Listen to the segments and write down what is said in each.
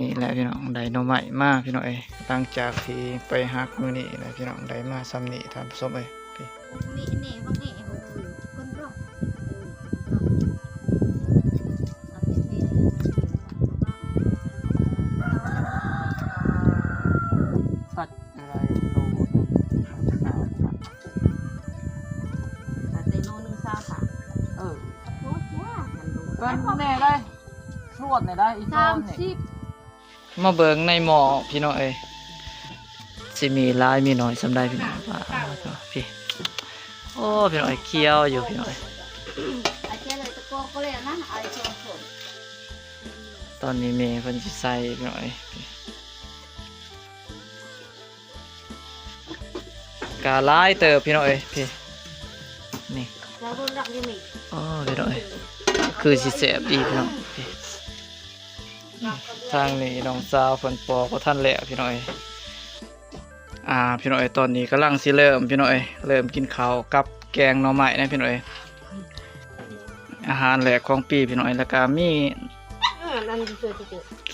ນີ້ແຫຼະພີ່ນ້ອງ ໄດ້ໜໍ່ໄມ້ມາພີ່ນ້ອງເອີຍ ຫຼັງຈາກທີ່ໄປຫັກມື້ນີ້ແຫຼະພີ່ນ້ອງ ໄດ້ມາຊ່ຳນີ້ທ່ານຜູ້ຊົມເອີຍ. ນີ້ ນີ້ບັກນີ້ ເອີ ຄົນຮ້ອງ ເອີ ຕັດ ແຕ່ໂລໜຶ່ງຊາວພັນ ເອີ ໂອ້ຍ ແມ່ນແດ່ໄດ໋ ຊວດແດ່ໄດ໋ ອີ່ໂຕນີ້ ສາມສິບ ມາເບິ່ງໃນໝໍ້ພີ່ນ້ອງເອີຍ ຊິມີຫຼາຍມີໜ້ອຍສ່ຳໃດພີ່ນ້ອງ. ອ້າ ພີ່ ໂອ້ ພີ່ນ້ອງເອີຍ ຂຽວຢູ່ພີ່ນ້ອງເອີຍ. ຕອນນີ້ແມ່ເພິ່ນຊິໃສ່ພີ່ນ້ອງເອີຍ ກະຫຼາຍເຕີບພີ່ນ້ອງເອີຍ. ນີ້ ອໍ ພີ່ນ້ອງເອີຍ ຄືຊິແຊບອີກພີ່ນ້ອງ. ທາງນີ້ນ້ອງສາວເພິ່ນປອກບໍ່ທັນແລ້ວພີ່ນ້ອງເອີຍ. ອ່າ ພີ່ນ້ອງເອີຍ ຕອນນີ້ກຳລັງຊິເລີ່ມພີ່ນ້ອງເອີຍ ເລີ່ມກິນເຂົ້າກັບແກງໜໍ່ໄມ້ນະພີ່ນ້ອງເອີຍ. ອາຫານແລກຂອງປີພີ່ນ້ອງເອີຍ ແລ້ວກະມີ ອ່າ ອັນ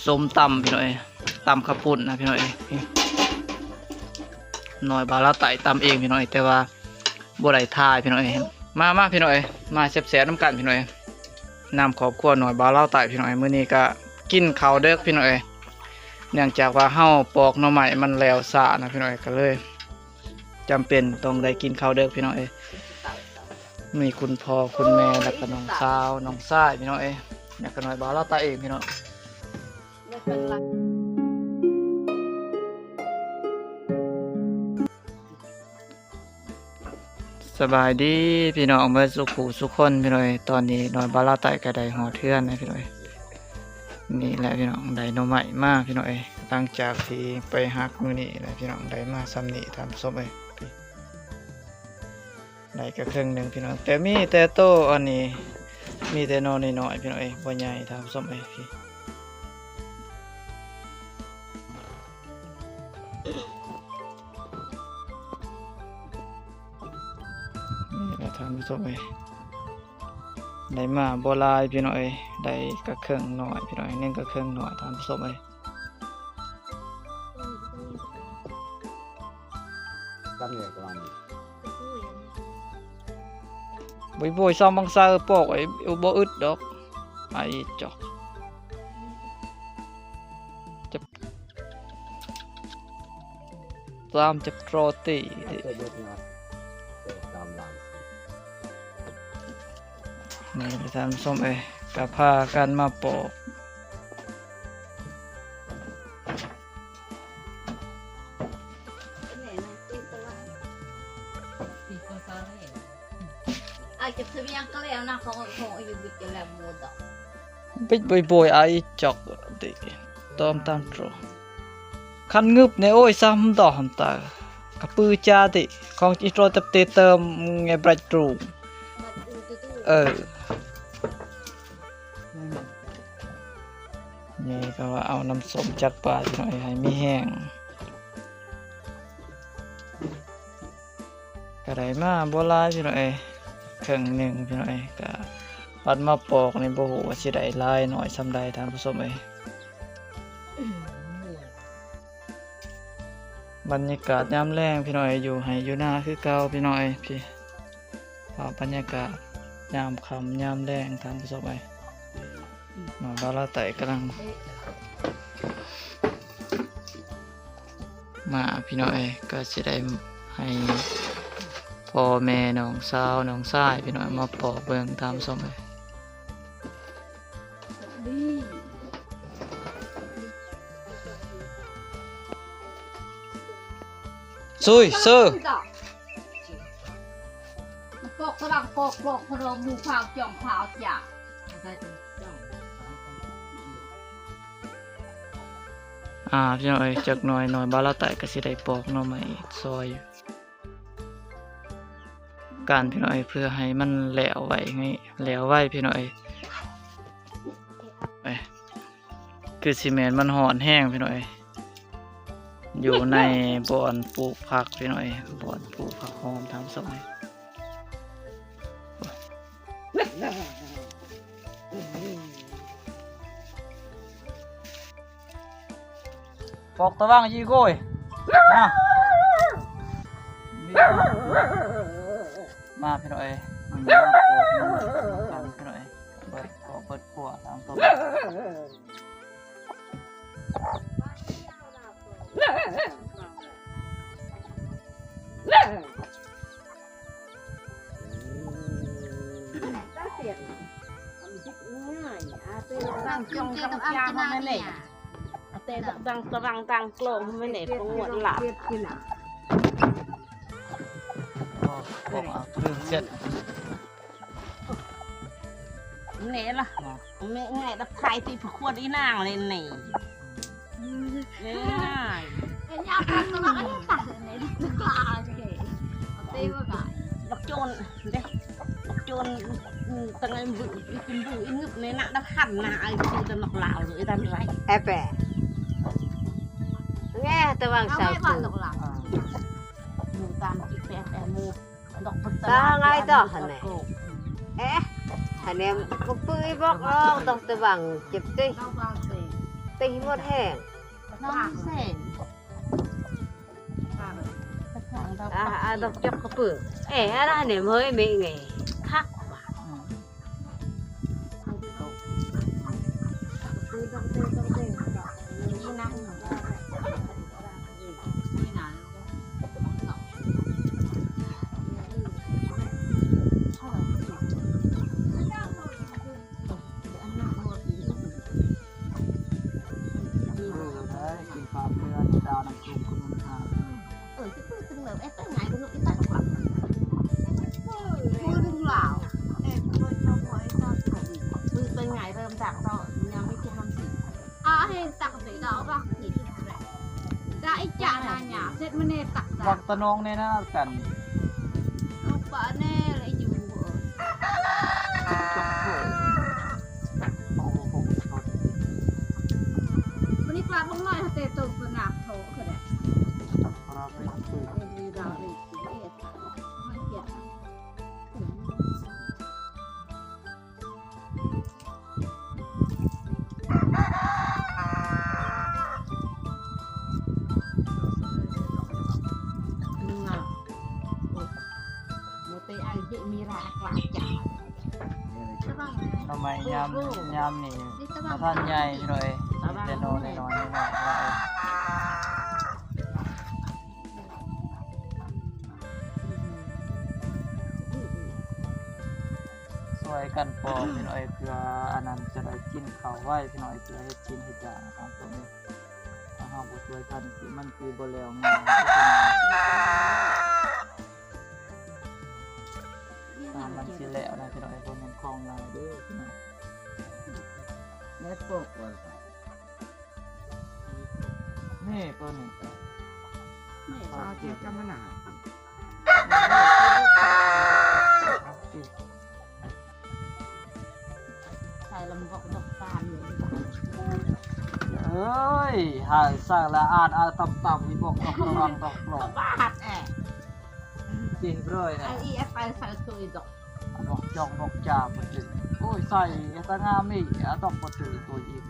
ສົ້ມຕຳພີ່ນ້ອງເອີຍ ຕຳເຂົ້າປຸ້ນນະພີ່ນ້ອງເອີຍ. ນ້ອຍບ່າວລາວໃຕ້ຕຳເອງພີ່ນ້ອງເອີຍ ແຕ່ວ່າບໍ່ໄດ້ຖ່າຍພີ່ນ້ອງເອີຍ. ມາ ມາພີ່ນ້ອງເອີຍ ມາແຊບໆນຳກັນພີ່ນ້ອງເອີຍ. ນຳຄອບຄົວນ້ອຍບ່າວລາວໃຕ້ພີ່ນ້ອງເອີຍ ມື້ນີ້ກະກິນເຂົ້າເດິກພີ່ນ້ອງເອີຍ ເນື່ອງຈາກວ່າເຮົາປອກໜໍ່ໄມ້ມັນແລ້ວຊ້ານະພີ່ນ້ອງເອີຍ ກະເລີຍຈຳເປັນຕ້ອງໄດ້ກິນເຂົ້າເດິກພີ່ນ້ອງເອີຍ. ມີຄຸນພໍ່ຄຸນແມ່ ແລ້ວກະນ້ອງສາວນ້ອງຊາຍພີ່ນ້ອງເອີຍ ແລ້ວກະນ້ອຍບ່າວລາວໃຕ້ເອງພີ່ນ້ອງ. ສະບາຍດີພີ່ນ້ອງເບິດສູ່ຜູ້ສູ່ຄົນພີ່ນ້ອງເອີຍ. ຕອນນີ້ນ້ອຍບ່າວລາວໃຕ້ກະໄດ້ຮອດເຮືອນແລ້ວພີ່ນ້ອງເອີຍ. ນີ້ແຫຼະພີ່ນ້ອງ ໄດ້ໜໍ່ໄມ້ມາພີ່ນ້ອງເອີຍ ຫຼັງຈາກທີ່ໄປຫັກມື້ນີ້ແຫຼະພີ່ນ້ອງ ໄດ້ມາຊ່ຳນີ້ທ່ານຜູ້ຊົມເອີຍ. ໄດ້ກະເຄິ່ງໜຶ່ງພີ່ນ້ອງ ແຕ່ມີແຕ່ໂຕອັນນີ້ ມີແຕ່ໜໍ່ນ້ອຍໆພີ່ນ້ອງເອີຍ ບໍ່ໃຫຍ່ທ່ານຜູ້ຊົມເອີຍ. ນີ້ແຫຼະທ່ານຜູ້ຊົມເອີຍ ໄດ້ມາບໍ່ຫຼາຍພີ່ນ້ອງເອີຍ ໄດ້ກະເຄິ່ງໜ້ອຍພີ່ນ້ອງເອີຍ ໜຶ່ງກະເຄິ່ງໜ້ອຍທ່ານຜູ້ຊົມເອີຍ. ໂອ້ຍ ໂອ້ຍ ຊາວບັງໄຊປອກໄວ້ ບໍ່ອຶດດອກ ໄອ້ຈອກ ຈະ ຕາມຈະໂຕຕີ ນີ້ທ່ານຜູ້ຊົມເອີຍ ກະພາກັນມາປອກ. ອາດຈະສະບຽງກະແລ້ວນະ ຂອງ ຂອງອາຍຸບິດກະແລ້ວໝົດດອກ ບິດໂບຍໆ ອາອີຈອກຕິ ຕອມຕາມໂຕ ຄັນງຶບໃນໂອ້ຍ ຊຳດອກຫຳຕາ ກະປືຈາຕິ ຂອງອີໂຕຕະເຕເຕີມແງບລັດຕູ ເອີ. ນີ້ກະວ່າເອົານ້ຳສົ້ມຈັກປາຊິໜ້ອຍໃຫ້ມີແຮງ ກະໄດ້ມາບໍ່ຫຼາຍພີ່ນ້ອງເອີຍ ເຄິ່ງໜຶ່ງພີ່ນ້ອງເອີຍ ກະບັດມາປອກນີ້ບໍ່ຮູ້ວ່າຊິໄດ້ຫຼາຍໜ້ອຍສ່ຳໃດທ່ານຜູ້ຊົມເອີຍ. ບັນຍາກາດຍາມແລງພີ່ນ້ອງເອີຍ ຢູ່ໄຮ່ຢູ່ນາຄືເກົ່າພີ່ນ້ອງເອີຍ ພີ່. ພາບບັນຍາກາດຍາມຄ່ຳຍາມແລງທ່ານຜູ້ຊົມເອີຍ ນ້ອຍບ່າວລາວໃຕ້ກຳລັງມາພີ່ນ້ອງເອີຍ ກະຊິໄດ້ໃຫ້ພໍ່ແມ່ນ້ອງສາວນ້ອງຊາຍພີ່ນ້ອງເອີຍ ມາປອກເບິ່ງທ່ານຜູ້ຊົມເອີຍ. ຊຸຍ ເຊີ ປອກກະລັງປອກ ປອກພະໂລໝູ່ພາວຈ່ອງພາວຈາ ອ່າ ພີ່ນ້ອງເອີຍ ຈັກໜ້ອຍນ້ອຍບ່າວລາວໃຕ້ກະຊິໄດ້ປອກໜໍ່ໄມ້ຊອຍ ການພີ່ນ້ອງເອີຍ ເພື່ອໃຫ້ມັນແລ້ວໄວ ໃຫ້ແລ້ວໄວພີ່ນ້ອງເອີຍ. ເອີ ຄືຊິແມ່ນມັນຮ້ອນແຮງພີ່ນ້ອງເອີຍ ຢູ່ໃນບ່ອນປູກຜັກພີ່ນ້ອງເອີຍ ບ່ອນປູກຜັກຫອມທາງຊ່ອງ. ປອກຕະວັງຈີໂກຍ ມາ ມາພີ່ນ້ອງເອີຍ ມາປອກມັນກັນພີ່ນ້ອງເອີຍ ເບິດຄອບເບິດຄົວ ຕາມຕົວ. ຕາເສຍດ ເອົາເສຍດ ຕາມເສຍດ ຕາມເສດ ນີ້ລະ ແມ່ງ່າຍດັບໄຂ່ຕິ ພວກຄວນອີນາງເລີຍນີ້ ງ່າຍ ເປັນຍາພັນລະວ່າອັນນີ້ຕັດໃນກະລາເດ້ ເຕວ່າບາດ ບັກໂຈນເດ້ ບັກໂຈນ ອືມ ຕັ້ງໃນບຶ ອີກຶບ ອີກງຶບໃນນະ ດັບຄັນນະ ໄອ້ທີ່ຕະນອກລາວເລີຍ ຕັນໄລ ແອແປ ແງ່ຕະວັງເສົາຕູ ໝູ່ຕາມຈິກແປແປໝູ່ ຕາງໄງຕໍ່ຫັ້ນແຫຼະ ເອະ ຫັ້ນແຫຼະ ບໍ່ປືບອກອອກ ຕ້ອງຕະວັງ ເຈັບຕິ ຕີໝົດແຮງ ນ້ອງເຊນ ອາ ອາ ດອກຈອກກະປື ເອະ ອັນນັ້ນແຫຼະ ເມີຍເມຍໄງ ຄັກວ່າ. ເອີ ໄດ້ກິນປາເພື່ອນດາວນ້ຳຊຸບ ເອີ ຊິເປີດເຖິງເລີຍ ເອະ ໄປໄງ ເບິ່ງອີຕາດອອກຫຼັງ ເປີດເຖິງລາວ ເອະ ເປີດເຖິງລາວ ເອີ ໄປໄງ ເລີ່ມຈາກເນາະ ຍັງມີຄຸນນຳສິ ອາ ເຫັນຕັກເດດາວບັກນີ້ ດາອີຈານາຍາ ເສັດມາແນ່ຕັກດາ ບັກຕະນອງແນ່ນາກັນ ເອົາປາແນ່ລະຢູ່ ໂອ້ໂຫ ມື້ນີ້ປາບັກນ້ອຍ ເຕໂຕກະໜາກໂທກະແດະ ປາເປັນ ເປັນດາວເປັນ ມັນກຽດ. ໜໍ່ໄມ້ຍຍາມ ຍາມນີ້ບໍ່ທັນໃຫຍ່ເລີຍ ມີແຕ່ໜໍ່ນ້ອຍໆ ນ້ອຍໆ. ຊ່ວຍກັນປອກພີ່ນ້ອງເອີຍ ເພື່ອອັນນັ້ນຈະໄດ້ກິນເຂົ້າໄວພີ່ນ້ອງເອີຍ ເພື່ອເຮັດກິນເຮັດຢາກເນາະ ຕົວນີ້ ຖ້າເຮົາບໍ່ຊ່ວຍກັນ ມັນຊິບໍ່ແລ້ວງ່າຍ ຖ້າມັນຊິແລ້ວນະພີ່ນ້ອງເອີຍ ບໍ່ແມ່ນຂອງງ່າຍເດີພີ່ນ້ອງ ແລ້ວປອກວ່າ ນີ້ຕົວນີ້ ນີ້ເອົາເກັບກັນມານະ ໃສ່ລຳບອກດອກຕານຢູ່ ເອີຍ ໃຫ້ໃສ່ລະອາດອາດຕຳໆ ອີບອກດອກຕະວັງດອກຫຼອກ ບາດແອ ຈິເລີຍ ໄອອີແອໄປໃສ່ຕົວດອກ ດອກຈອງດອກຈາບໍ່ຖືກ ໂອ້ຍ ໃສ່ຕະງາມີ ອາດອກບໍ່ຖືກຕົວອີກ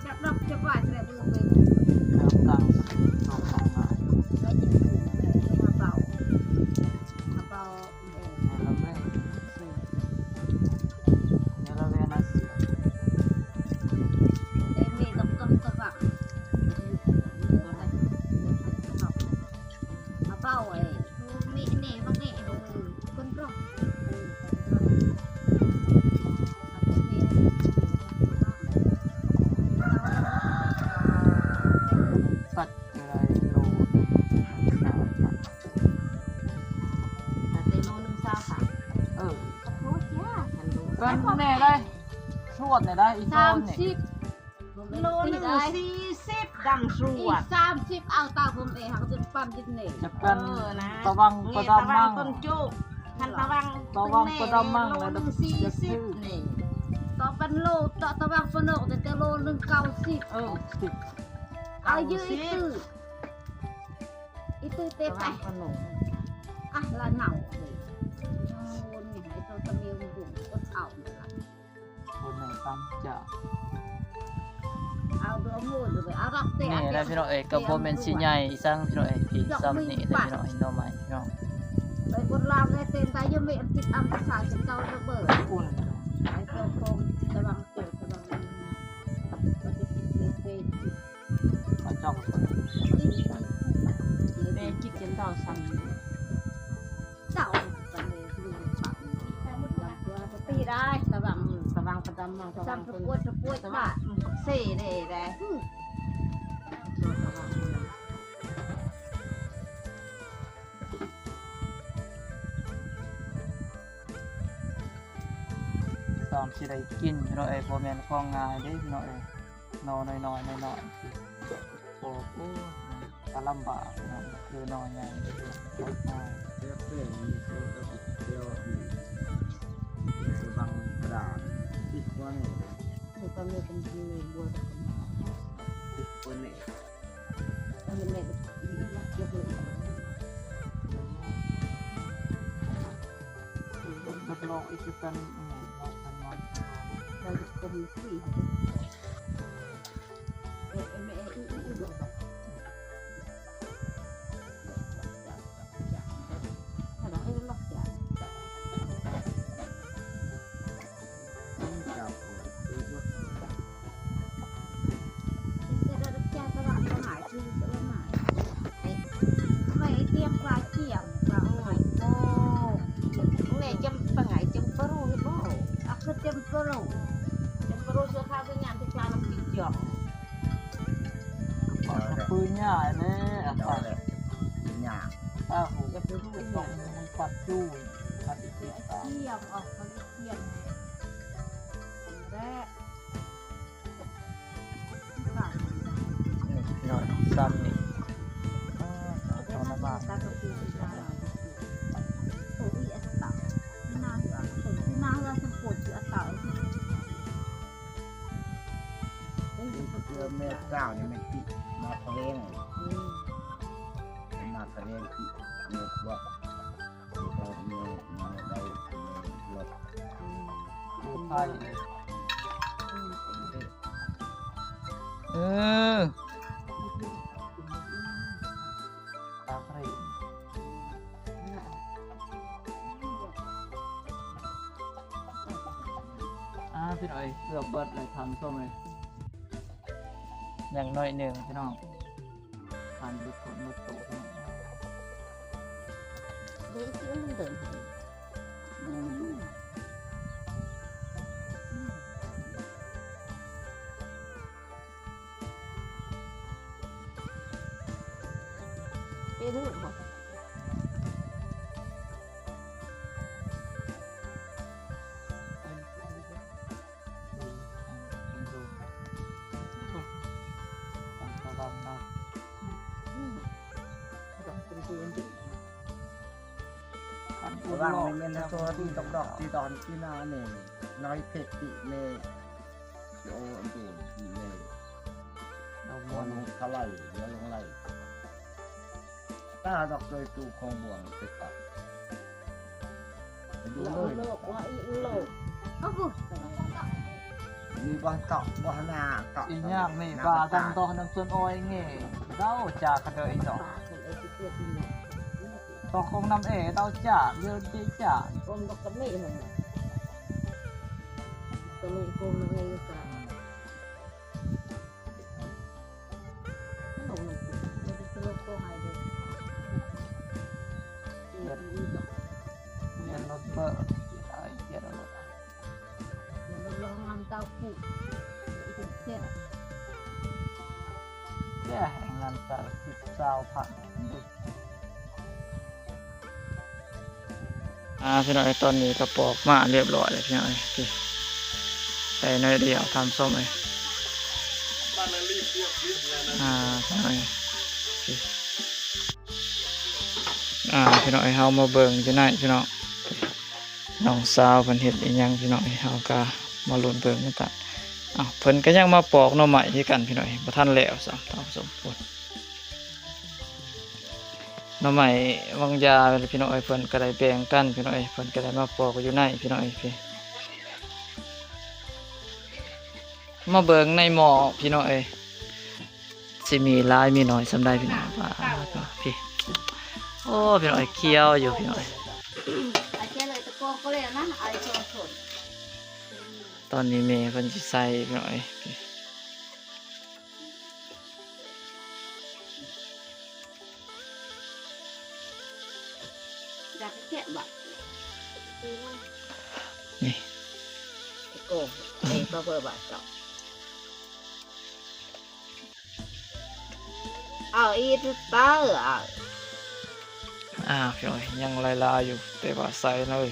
ຈັບດອກຈັບວ່າຈະໄດ້ບໍ່ລົງເລີຍ ແລ້ວຕັ້ງສອງສາມ ມາເປົ່າ ມາເປົ່າ ເອມີດອກຕອກຕະກະ ມາເປົ່າ ເອ ມີແນ່ ບັກແນ່ ເອີ ຄົນຮ້ອງ ສັດ ເທົ່າໃດໂລ ແຕ່ໂລໜຶ່ງຊາວສາມ ເອີ ສະໂພດຍາ ເປັນແນ່ໄດ໋ ຊວດແນ່ໄດ໋ ອີໂຕນີ້ ສາມສິບ ໂລໜຶ່ງສີ່ສິບ ດຳຊວດ ອີສາມສິບ ເອົາຕາຜົມເອງ ຫາກະຈົນປ້ຳຈິດເນ ຈະເປັນ ເອີ ຕະວັງປະດຳມັງ ຕົ້ນໂຈກ ຄັນຕະວັງ ຕະວັງປະດຳມັງ ໂລໜຶ່ງສີ່ສິບນີ້ ຕໍ່ປັນໂລ ຕໍ່ຕະວັງປະໂນກ ແຕ່ແຕ່ໂລໜຶ່ງເກົ້າສິບ ເອີ ເອົາຢູ່ອີກ ອີ ຕຸ້ຍເຕະໄປ ອາ ລະເນົ່າເລີຍ ໂອ້ຍ ໃຫ້ໂຕ ເຈົ້າ ເອົາດອກໝູນໄປເອົາດອກເຕະ ນີ້ແຫຼະພີ່ນ້ອງເອີຍ ກໍບໍ່ແມ່ນຊິໃຫຍ່ອີ່ສັງພີ່ນ້ອງເອີຍ ພີ້ສ່ຳນີ້ແຫຼະພີ່ນ້ອງ ໜໍ່ໄມ້ພີ່ນ້ອງ ໄປບົດລາວໄດ້ເຕັມໄດ້ຢູ່ ມີອັນຕິດອຳພາສາຈະເຈົ້າລະເບີດ ໄປໂຕໂຄງ ລະວັງເກີດ ລະວັງ ເຂົາຈ້ອງ ແມ່ຄິດເຫັນເຈົ້າຊ່ຳ ເຈົ້າ ຕີໄດ້ ລະວັງ ລະວັງກະດຳ ລະວັງ ສະປວດ ສະປວດບາດ ເຊເດໄດ້ ຕ້ອງຊິໄດ້ກິນພີ່ນ້ອງເອີຍ ບໍ່ແມ່ນຂອງງ່າຍເດ້ພີ່ນ້ອງເອີຍ ໜໍ່ນ້ອຍໆ ນ້ອຍໆ ໂອ້ໂຫ ກະລຳບາກເນາະ ຄືໜໍ່ໃຫຍ່ ເປັນເລື່ອງທີ່ ແມ່ສາວນີ້ແມ່ນຕິມາທະເວງ ມາທະເວງຕິແມ່ຄົວ ເອີ ອ່າ ພີ່ນ້ອງເອີຍ ເກືອບເບິດແລ້ວ ທ່ານຜູ້ຊົມເອີຍ ຍັງໜ້ອຍໜຶ່ງພີ່ນ້ອງ. ທານເບິດຄົນເບິດໂຕ ເດີນເດີນ ເປັນບໍ່? ລະວັງນີ້ແມ່ນໂຕທີ່ດອກໆ ທີ່ດອນທີ່ໜ້ານີ້ ນ້ອຍເພັກຕິເມ ໂອ ອັນນີ້ເມ ດອກ ລະວັງ ຄະໄລ ລະວັງໄລ ຕາດອກໂດຍຕູຂອງບ່ວງເປັດປາກ ຢູ່ເລີຍ ມີບໍ່ເຕາະ ບໍ່ໜ້າເຕາະ ອີຫຍັງນີ້ ບາດຳດອກນຳຕົ້ນອ້ອຍແງ່ ເດົາຈາກກະເດີອີດອກ ຕອກຂອງນຳແອ ເດົາຈາກ ເດີຈາກ ກົມດອກກະເມ ໂຕລົງກົມນຳແອຢູ່ກາງ. ອ່າ ພີ່ນ້ອງເອີຍ ຕອນນີ້ກໍປອກມາຮຽບຮ້ອຍແລ້ວ ພີ່ນ້ອງເອີຍ ໄດ້ໜ້ອຍດຽວ ທ່ານຜູ້ຊົມເອີຍ ອ່າ ພີ່ນ້ອງເອີຍ ອ່າ ພີ່ນ້ອງເອີຍ ເຮົາມາເບິ່ງຢູ່ໃນ ພີ່ນ້ອງ ນ້ອງສາວເພິ່ນເຮັດອີ່ຫຍັງ ພີ່ນ້ອງເອີຍ ເຮົາກໍມາລຸ້ນເບິ່ງນຳກັນ ອ້າວ ເພິ່ນກໍຍັງມາປອກໜໍ່ໄມ້ຄືກັນ ພີ່ນ້ອງເອີຍ ບໍ່ທັນແລ້ວຊ້ຳ ທ່ານຜູ້ຊົມ ພຸ້ນ. ໜໍ່ໄມ້ວາງຢາ ພີ່ນ້ອງເອີຍ ເພິ່ນກໍໄດ້ແບ່ງກັນ ພີ່ນ້ອງເອີຍ ເພິ່ນກໍໄດ້ມາປອກຢູ່ໃນ ພີ່ນ້ອງເອີຍ ພີ່ ເອີ ມາເບິ່ງໃນໝໍ້ພີ່ນ້ອງເອີຍ ຊິມີຫຼາຍມີໜ້ອຍສ່ຳໃດພີ່ນ້ອງ. ປາດ ພີ່ ໂອ້ ພີ່ນ້ອງເອີຍ ຂຽວຢູ່ພີ່ນ້ອງເອີຍ. ຕອນນີ້ແມ່ເພິ່ນຊິໃສ່ພີ່ນ້ອງເອີຍ. ຢາກແກະບາດ ນີ້ ໂອ້ ນີ້ກໍເພິ່ນບາດເຈົ້າ ເອົາອີກເຕີ ເອົາ ອ່າ ພີ່ນ້ອງ ຍັງຫຼາຍໆຢູ່ ແຕ່ວ່າໃສ່ເລີຍ.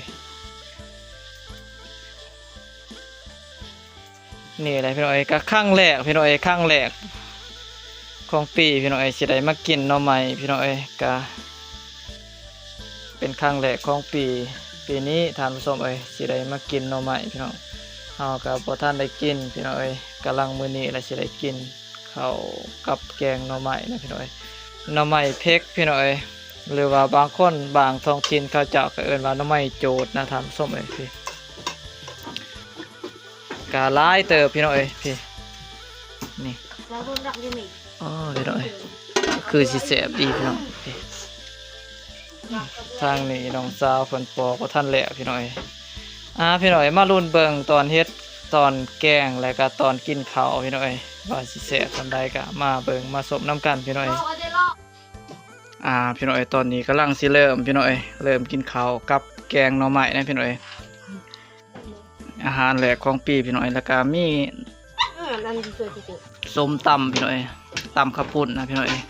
ນີ້ແຫຼະພີ່ນ້ອງເອີຍ ກະຄັ້ງແລກພີ່ນ້ອງເອີຍ ຄັ້ງແລກຂອງປີພີ່ນ້ອງເອີຍ ຊິໄດ້ມາກິນໜໍ່ໄມ້ພີ່ນ້ອງເອີຍ. ກະເປັນຄັ້ງແລກຂອງປີ ປີນີ້ທ່ານຜູ້ຊົມເອີຍ ຊິໄດ້ມາກິນໜໍ່ໄມ້ພີ່ນ້ອງ. ເຮົາກະບໍ່ທັນໄດ້ກິນພີ່ນ້ອງເອີຍ ກຳລັງມື້ນີ້ລະຊິໄດ້ກິນ ເຂົ້າກັບແກງໜໍ່ໄມ້ນະພີ່ນ້ອງເອີຍ ໜໍ່ໄມ້ເພັກພີ່ນ້ອງເອີຍ ຫຼືວ່າບາງຄົນບາງທ້ອງຖິ່ນເຂົາເຈົ້າກໍເອີ້ນວ່າໜໍ່ໄມ້ໂຈດນະທ່ານຜູ້ຊົມເອີຍ. ກະຫຼາຍເຕີບພີ່ນ້ອງເອີຍ ນີ້ ອໍ ພີ່ນ້ອງເອີຍ ຄືຊິແຊບດີພີ່ນ້ອງ. ທາງນີ້ນ້ອງສາວເພິ່ນປອກບໍ່ທັນແລ້ວພີ່ນ້ອງເອີຍ. ອ່າ ພີ່ນ້ອງເອີຍ ມາລຸ້ນເບິ່ງຕອນເຮັດ ຕອນແກງ ແລະກະຕອນກິນເຂົ້າພີ່ນ້ອງເອີຍ ວ່າຊິແຊບສ່ຳໃດ ກະມາເບິ່ງມາຊົມນຳກັນພີ່ນ້ອງເອີຍ. ອ່າ ພີ່ນ້ອງເອີຍ ຕອນນີ້ກຳລັງຊິເລີ່ມພີ່ນ້ອງເອີຍ ເລີ່ມກິນເຂົ້າກັບແກງໜໍ່ໄມ້ນະພີ່ນ້ອງເອີຍ. ອາຫານແລກຂອງປີພີ່ນ້ອງເອີຍ ແລ້ວກະມີ ອ່າ ອັນນີ້ຊ່ວຍຕິ ສົ້ມຕຳພີ່ນ້ອງເອີຍ ຕຳເຂົ້າປຸ້ນນະພີ່ນ້ອງເອີຍ.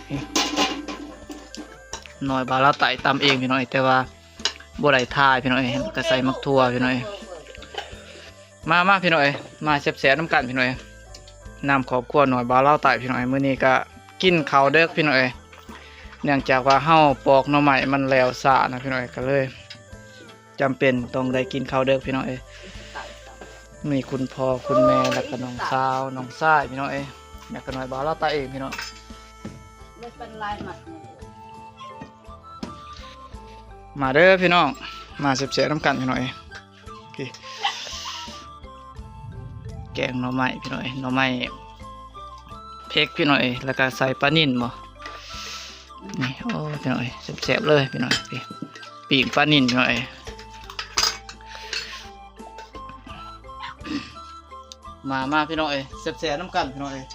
ນ້ອຍບ່າວລາວໃຕ້ຕຳເອງພີ່ນ້ອງເອີຍ ແຕ່ວ່າບໍ່ໄດ້ຖ່າຍພີ່ນ້ອງເອີຍ ກະໃສ່ໝາກຖົ່ວພີ່ນ້ອງເອີຍ. ມາ ມາພີ່ນ້ອງເອີຍ ມາແຊບໆນຳກັນພີ່ນ້ອງເອີຍ ນຳຄອບຄົວນ້ອຍບ່າວລາວໃຕ້ພີ່ນ້ອງເອີຍ. ມື້ນີ້ກະກິນເຂົ້າເດິກພີ່ນ້ອງເອີຍ ເນື່ອງຈາກວ່າເຮົາປອກໜໍ່ໄມ້ມັນແລ້ວຊ້ານະພີ່ນ້ອງເອີຍ ກະເລີຍ ຈຳເປັນຕ້ອງໄດ້ກິນເຂົ້າເດິກພີ່ນ້ອງເອີຍ. ມີຄຸນພໍ່ຄຸນແມ່ ແລ້ວກະນ້ອງສາວນ້ອງຊາຍພີ່ນ້ອງເອີຍ ແລ້ວກະນ້ອຍບ່າວລາວໃຕ້ເອງພີ່ນ້ອງ. ມາເດີພີ່ນ້ອງ ມາແຊບໆນຳກັນພີ່ນ້ອງເອີຍ. ແກງໜໍ່ໄມ້ພີ່ນ້ອງເອີຍ ໜໍ່ໄມ້ເພັກພີ່ນ້ອງເອີຍ ແລ້ວກະໃສ່ປານິນບໍ ນີ້ ໂອ້ ພີ່ນ້ອງເອີຍ ແຊບໆເລີຍພີ່ນ້ອງເອີຍ. ປີ້ງປານິນພີ່ນ້ອງເອີຍ. ມາ ມາພີ່ນ້ອງເອີຍ ແຊບໆນຳກັນພີ່ນ້ອງເອີຍ.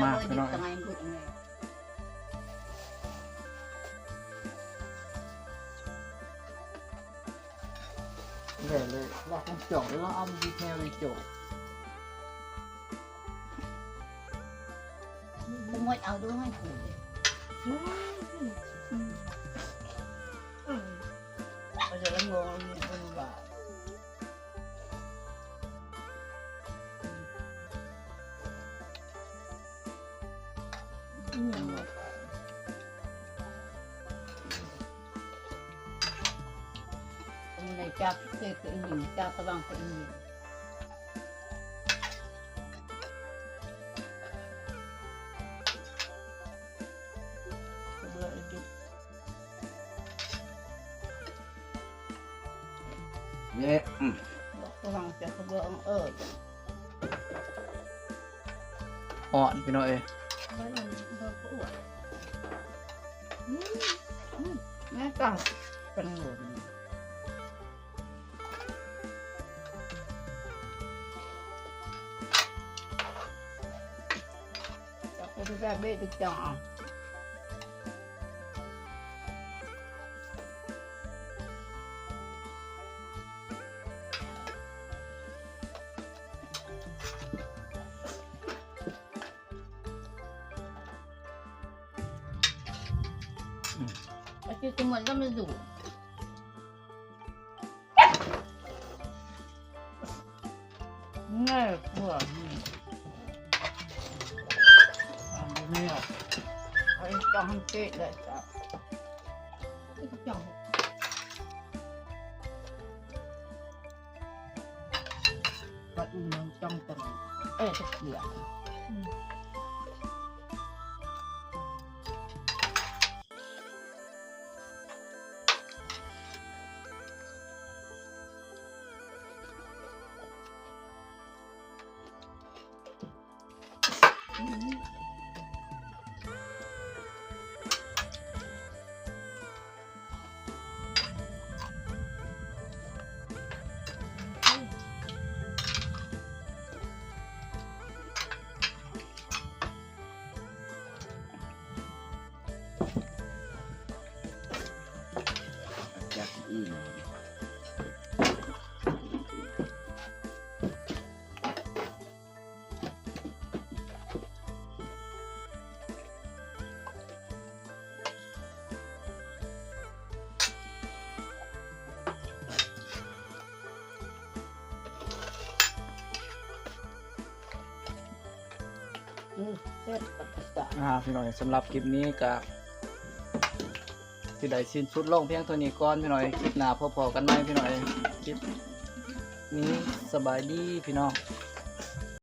ມາພີ່ນ້ອງເອີຍ ແຫຼະເລີຍ ວ່າຄົນເຈົ້າເລີຍວ່າເອົາມັນຢູ່ແຖວໃນໂຈະ ບໍ່ໝົດເອົາດ້ວຍ ອືມ ອືມ ເຂົາຈະລະງົງຢູ່ເພິ່ນວ່າ ອີຫຍັງວະ ບໍ່ໄດ້ຈັບເສກອີ່ຫຍັງ ຈັບກະບັງກະອີ່ຫຍັງ ເບື່ອອີກ. ເນ ອືມ ບອກກະວັງຈະກະເບື່ອເອີ ຮ້ອນພີ່ນ້ອງເອີຍ ແມ່ນກະເປັນ ແບບນີ້ຕິດຈອ ອືມ ອາທິດທີ່ມັນກໍໄມ່ດຸ ແນ່ກວ່າ ອືມ ອັນນີ້ ໄອ້ຈ້ອງເກະໄດ້ຈ້ະ ຈ້ອງ. ກໍອີ່ໜຶ່ງຈ້ອງຕົງ ເອີ ຕະກຽວ. ອືມ ແຊບຄັກ. ອ່າ ພີ່ນ້ອງ ສຳລັບຄລິບນີ້ກະຊິໄດ້ສິ້ນສຸດລົງພຽງເທົ່ານີ້ກ່ອນ ພີ່ນ້ອງ. ຄລິບໜ້າພໍ້ກັນໃໝ່ ພີ່ນ້ອງ. ຄລິບນີ້ສະບາຍດີ ພີ່ນ້ອງ.